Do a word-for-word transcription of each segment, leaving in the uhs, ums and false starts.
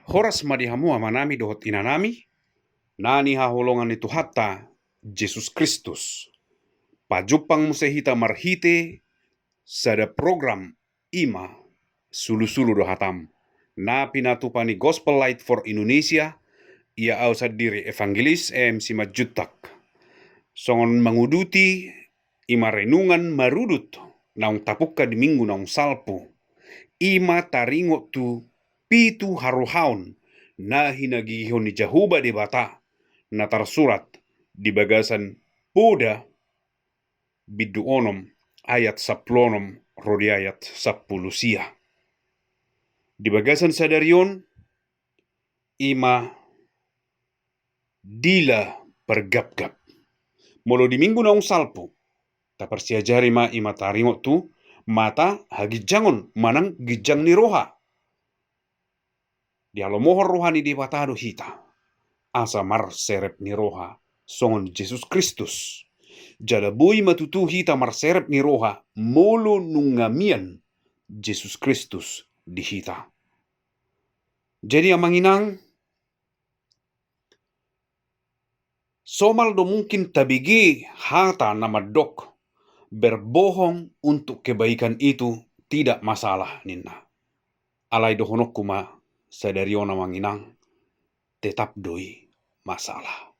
Horas ma di hamu amanami dohot inanami, na nihaholongan ni Tuhanta Jesus Kristus. Pajumpang muse hita marhite sada program, i ma Sulusulu do Hatam, na pinatupa ni Gospel Light for Indonesia. Ia au sandiri Evangelis M C Manjuntak, songon manguduti i ma renungan marudut naung tapungka di minggu naung salpu, i ma taringot tu pitu harohaon na hinagigihon ni Jahowa Debata, na tarsurat di bagasan Poda bindu onom ayat sampulu onom ro di ayat sampulu sia. Di bagasan sadari on, i ma dila pargapgap. Molo di minggu naung salpu, taparsiajari ma i ma taringot tu mata haginjangon manang ginjang ni roha. Dihalomohon roha ni Debata do hita asa marserep ni roha songon Jesus Kristus. Jala boi ma tutu hita marserep ni roha molo nunga mian Jesus Kristus di hita. Jadi amang inang, somal do mungkin tabege hata na mandok, "Berbohong untuk kebaikan itu tidak masalah," ninna. Alai dohononku ma sadari on amang inang, tetap do i masalah.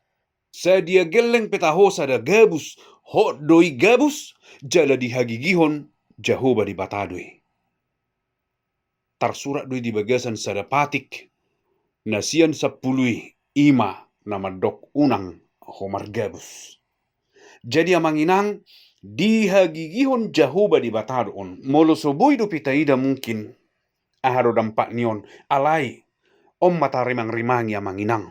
Sadia gelleng pe taho sada gabus, hot do i gabus, jala dihagigihon Jahowa Debata do i. Tarsurat do i di bagasan sada patik na sian sampulu i, i ma na mandok unang ho margabus. Jadi amang inang, dihagigihon Jahowa Debata do on. Molo so boi dope taida mungkin aha do dampak ni on, alai on ma tarimangrimangi amang inang.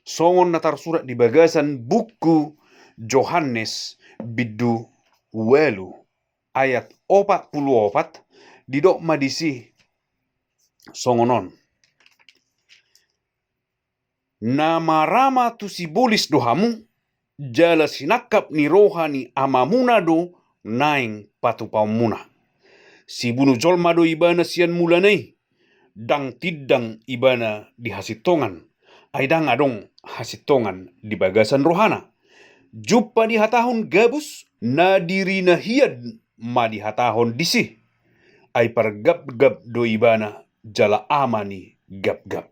Songon na tarsurat di bagasan buku Johannes bindu ualu ayat opat pulu opat, didok ma disi songon on: "Na marama tu sibolis do hamu, jala sinangkap ni roha ni Amamuna do naeng patupaonmuna. Sibunu jolma do ibana sian mulana i, ndang tindang ibana di hasintongan, ai ndang adong hasintongan di bagasan rohana. Jumpa dihatahon gabus, na dirina hian ma dihatahon disi, ai pargapgap do ibana jala ama ni gapgap."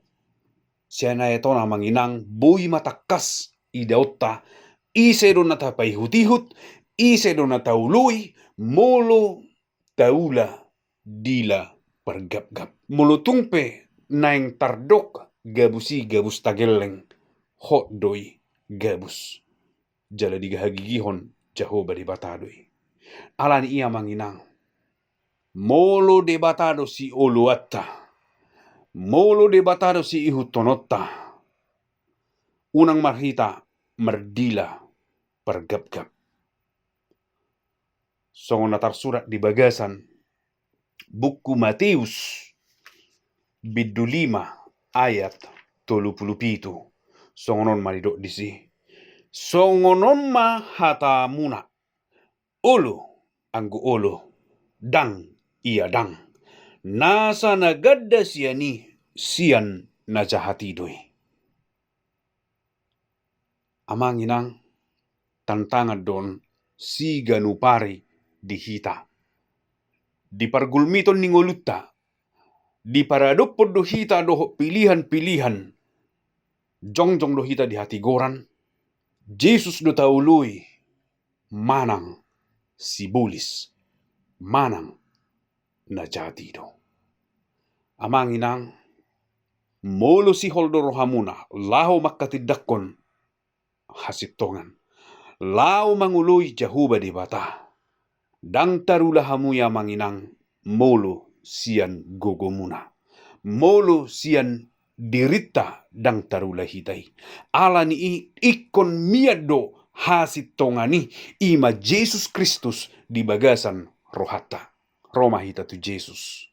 Sian ayat on amang inang, boi ma tangkas idaonta, ise do na tapaihutihut, ise do na taoloi molo taula dila pargapgap. Molo tung pe naeng tardok gabus i gabus tagaelleng, hot do i gabus, jala dihagigihon Jahowa Debata do i. Alani i amang inang, molo Debata do sioloanta, molo Debata do siihuthononta, unang ma hita mardila pargapgap. Songon na tarsurat di bagasan buku Mateus bindu lima ayat tolu pulu pitu, songon on ma didok disi: "Songon on ma hatamuna, olo anggo olo, ndang ia ndang. Nasa na ganda sian i, sian na jahat i do i." Amang inang, tantangan do on siganup ari di hita. Di pargulmiton ni ngolunta, diparadophon do hita dohot pilihan-pilihan, jongjong do hita di hatigoran. Jesus do taoloi manang sibolis, manang na jahat i do. Amang inang, molo sihol do rohamuna laho mangkatindangkon hasintongan, laho mangoloi Jahowa Debata, ndang tarula hamu i amang inang, molo sian gogomuna, molo sian dirinta ndang tarula hita i. Alani i ingkon mian do hasintongan i, i ma Jesus Kristus di bagasan rohanta. Ro ma hita tu Jesus,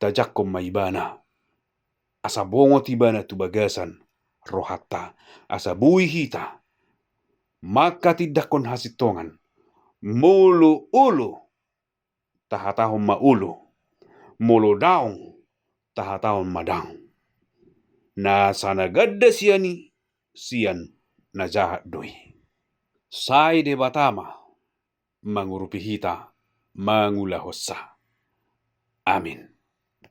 tajangkon ma ibana, asa bongot ibana tu bagasan rohanta, asa boi hita mangkatindangkon hasintongan. Molo olo, tahatahon ma olo. Molo daong, tahatahon ma daong. Nasa na ganda sian i, sian na jahat do i. Sai Debata ma mangurupi hita mangulahonsa. Amin.